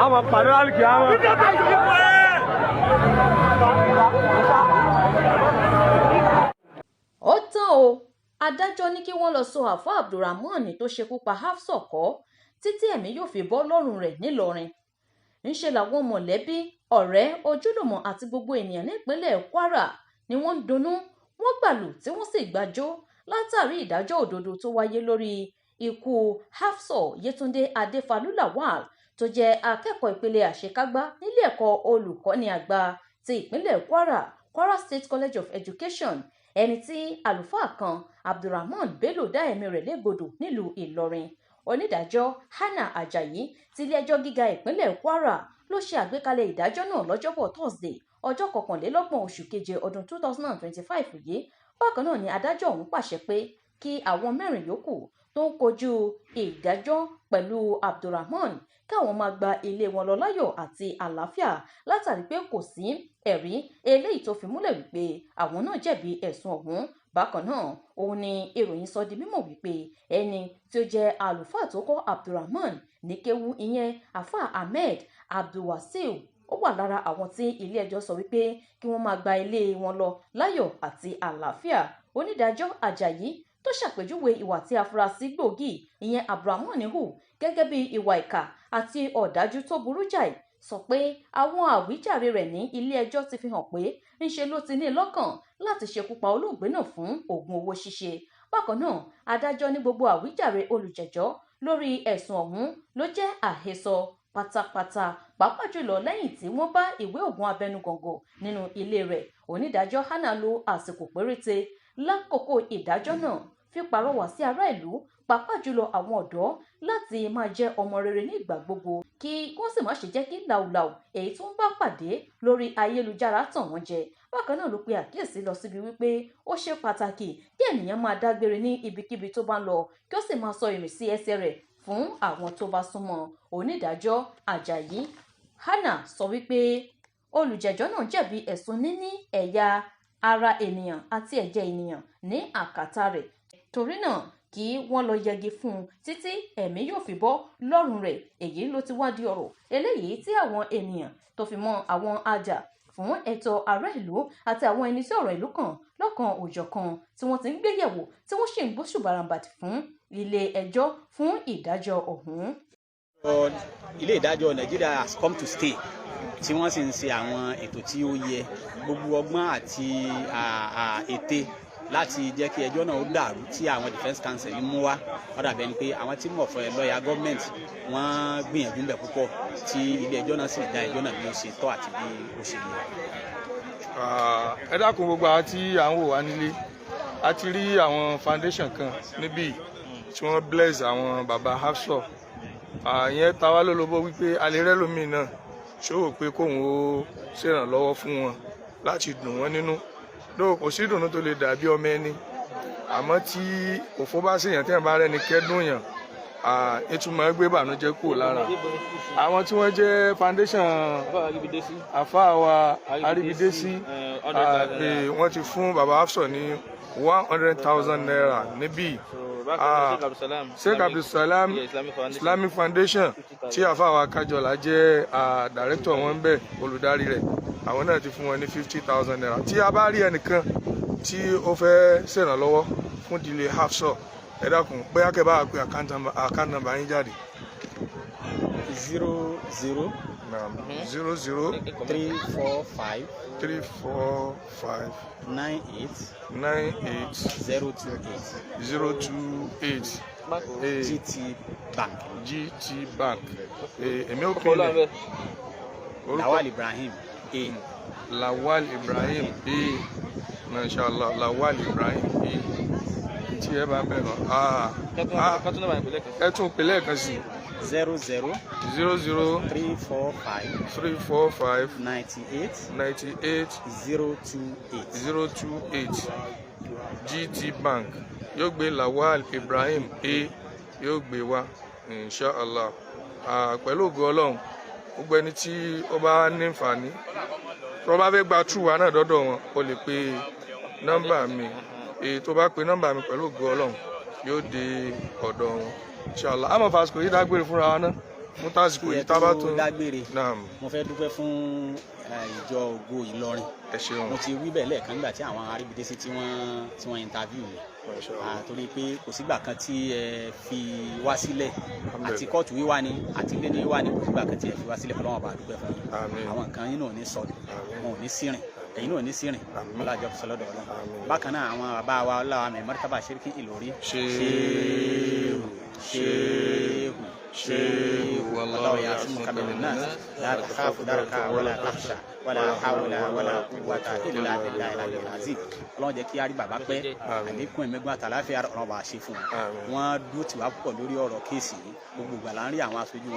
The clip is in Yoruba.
Àwọn pàdé àlùkì àwọn. Ó tán o, adájọ́ ní kí wọ́n lọ́ọ́ sọ àáfàá Abdulrahman tó ṣekú pa Hafsat kọ́ títí ẹ̀mí yóò fi bọ́ lọ́rùn rẹ̀ nìlọrin. Ńṣe làwọn mọ̀lẹ́bí, ọ̀rẹ́, ojúlùmọ̀ àti gbogbo ènìyàn nípínlẹ̀ Kwara ni wọ́n ń dunnú, wọ́n gbàlù tí wọ́n sì gbàjọ látàrí ìdájọ́ òdodo tó wáyé lórí ikú Hafsat Yétúndé Adéfálú Lawal, tó jẹ́ akẹ́kọ̀ọ́ ìpele àṣekágbá nílé ẹ̀kọ́ olùkọ́ni àgbà ti ìpínlẹ̀ Kwara, Kwara State College of Education, ẹni tí àlùfáà kan Abdulrahman Bello dá ẹ̀mí rẹ̀ légbodò nílùú Ìlọrin. Onídàájọ́ Hannah Ajayi tilé-ẹjọ́ gíga ìpínlẹ̀ Kwara ló ṣe àgbékalẹ̀ ìdájọ́ náà lọ́jọ́bọ̀ Thursday, ọjọ́ 21 oṣù keje ọdún 2025 yìí. Bákan náà ni adájọ́ ọ̀hún pàṣẹ pé kí àwọn mẹ́rin yòókù tó ń kojú ìdájọ́ pẹ̀lú Abdulrahman káwọn máa gba ilé wọn lọ láyọ̀ àti àlàáfíà, látàrí pé kò sí ẹ̀rí eléyìí tó fi múlẹ̀ wípé àwọn náà jẹ̀bi ẹ̀sùn ọ̀hún. Bákan náà òun ni ìròyìn sọ di mímọ̀ wípé ẹni tí ó jẹ́ àlùfáà tó kọ́ Abdulrahman ní kéwú, ìyẹn Àfáà Ahmed Abdulwasiu, ó wà lára àwọn tí ilé-ẹjọ́ sọ wípé kí wọ́n máa gba ilé wọn lọ láyọ̀ àti àlàáfíà. Onídàájọ́ Ajayi tó ṣàpèjúwe ìwà tí afurasí gbòógì ìyẹn Abdulrahman hù gẹ́gẹ́ bí ìwà ìkà àti ọ̀dájú tó burú jáì, sọ pé àwọn àwíjàre rẹ̀ ní ilé-ẹjọ́ ti fi hàn pé ńṣe ló ti ní lọ́kàn láti ṣekú pa olóògbé náà fún oògùn owó ṣíṣe. Bákan náà adájọ́ ní gbogbo àwíjàre olùjẹ́jọ́ lórí ẹ̀sùn ọ̀hún ló jẹ́ àhesọ pátápátá, pàápàá jùlọ lẹ́yìn tí wọ́n bá ìwé oògùn abẹnugọ̀ngọ̀ nínú ilé rẹ̀. Onídàájọ́ Hannah lo àsìkò péréte lákòókò ìdájọ́ náà fi pàrọwà sí ará ìlú, pàápàá jùlọ àwọn ọ̀dọ́, láti máa jẹ́ ọmọ rere ní ìgbà gbogbo, kí wọ́n sì má ṣe jẹ́ kí làwùlàwù èyí tó ń bá pàdé lórí ayélujára tàn wọ́n jẹ. Bákan náà ló pe àkíyèsí lọ síbi wípé ó ṣe pàtàkì kí ènìyàn máa dágbére ní ibikíbi tó bá ń lọ, kí ó sì máa sọ ìrìnsí ẹsẹ̀ rẹ̀ fún àwọn tó bá súnmọ́. Onídàájọ́ Ajayi Hannah sọ wípé olùjẹ́jọ́ náà jẹ̀bi ẹ̀sùn níní ẹ̀yà ara ènìyàn àti ẹ̀jẹ̀ ènìyàn ní àkàtà rẹ̀, torí náà kí wọ́n lọ yẹgi fún un títí ẹ̀mí yóò fi bọ́ lọ́rùn rẹ̀. Èyí ló ti wá di ọ̀rọ̀ eléyìí tí àwọn ènìyàn tó fi mọ́ àwọn ajá fún ẹ̀tọ́ ará ìlú àti àwọn ẹni tí ọ̀rọ̀ ìlú kàn lọ́kan òjọ̀kan tí wọ́n ti ń gbéyẹ̀wò, tí wọ́n sì ń gbóṣùbàràǹbàtì fún ilé ẹjọ́ fún ìdájọ́ ọ̀hún. Ilé ìdájọ́ Nàìjíríà has come to stay, tí wọ́n sì ń ṣe àwọn ètò tí ó yẹ, gbogbo ọgbọ́n àti ète láti jẹ́ kí ẹjọ́ náà ó dàrú tí àwọn defence counsel yìí mú wá. Ó dàbí ẹni pé àwọn tí mọ̀ fún ẹ lọ́ọ̀yà gọ́ọ̀mẹ̀ntì wọ́n gbìyànjú ń bẹ̀ púpọ̀, tí ilé ẹjọ́ náà sì dá ẹjọ́ náà bí ó ṣe tọ́ àti bí ó ṣe yẹ. Ẹ dákun, gbogbo àwọn tí à ń wò wá nílé, a ti rí àwọn foundation kan níbí tí wọ́n bless àwọn baba Hafsat. Ìyẹn ta wá lólobó wípé a lè rẹ́lòmíì náà ṣòwò pé kóun ó ṣèrànlọ́wọ́ fún wọn láti dùn wọ́n nínú. Lóò kò sí ìdùnnú tó lè dàbí ọmọ ẹni, àmọ́ tí òfó bá ṣèyàn, tí wọn bá rẹ́ni kẹ́dùn yàn, ìtumọ̀ gbé ìbànújẹ́ kúrò lára. Àwọn tí wọ́n jẹ́ foundation àfáà wa Àríbidésí, wọ́n ti fún baba Hafsat ní ₦100,000 níbí. Sheikh Abdulsalam Islamic Foundation, tí àfáà wa Kájọlá jẹ́ director wọn bẹ́ẹ̀, olùdarí rẹ̀, àwọn náà ti fún wọn ní ₦50,000. Tí a bá rí ẹnìkan tí ó fẹ́ ṣèrànlọ́wọ́ fún ìdílé Hafsat, ẹ dákun, bóyá kẹ́ bá pe account number yín jáde. 00 00 345 345 98 98 028. 028. GT Bank. GT Bank. Èmi ò pè é. Lawal Ibrahim A. Lawal Ibrahim A, mashallah. Lawal Ibrahim A, tí ẹ bá bẹ̀rẹ̀, ẹ tún pè lẹ́ẹ̀kan sí. 00 00 345 345 98 98 028. 028. GT Bank yóò gbé Lawal Ibrahim A, yóò gbé wá, inshallah. Pẹ̀lú ògo Ọlọ́run. Gbogbo ẹni tí ó bá ní àǹfààní tó bá fẹ́ gba tú wa náà dọ́dọ̀ wọn, o lè pe nọ́mbà mi. Èyí tó bá pe nọ́mbà mi, pẹ̀lú ògo Ọlọ́run, yóò dé ọ̀dọ̀ wọn, inshallah. Àmọ́ fàsìkò yìí dágbére fúnra wa náà fún tásìkò Kí ẹ yìí tá a bá tó tún dágbére, Naam. mo fẹ́ dúpẹ́ fún ìjọ Ògo Ìlọrin. Ẹ ṣeun. Mo ti wí bẹ́ẹ̀ lẹ́ẹ̀kan nígbà tí àwọn aríbidésí tí wọ́n interview mi. Masha Allah. Torí pé kò sígbà kan tí ẹ fi wá sílẹ̀, àti kóòtù wíwá ni, àti ilé ní wíwá ni, kò sígbà kan tí ẹ fi wá sílẹ̀. Ọlọ́run bá dúpẹ́ fún yín. Àmín. Àwọn nǹkan yín náà ò ní sọnù, Àmín. wọn ò ní sírìn, ẹ̀yin náà ò ní sírìn. Àmín. Ọlọ́jọ́ sọlọ́dọ̀ Ọlọ́run. Àmín. Bákan náà, àwọn bàbá wa, ọlọ́wà mi martaba Ṣẹ́ríkì Ìlọrí. Ṣéhù, Ṣéhù, Ṣéhù, wallahu ya'simuka minan nas, la takhafu daraka wala takhsha, wala hawla wala quwwata illa billahi al-aliyyil azim. Ọlọ́run jẹ́ kí á rí bàbá pẹ́. Àmín. Àlékún ẹ̀mẹ́gbọ́n àtàláfíà, Ọlọ́run bá ṣe fún wọn. Àmín. Wọ́n dúró tì wá púpọ̀ lórí ọ̀rọ̀ case yìí. Gbogbo ìgbà là ń rí àwọn aṣojú wọn.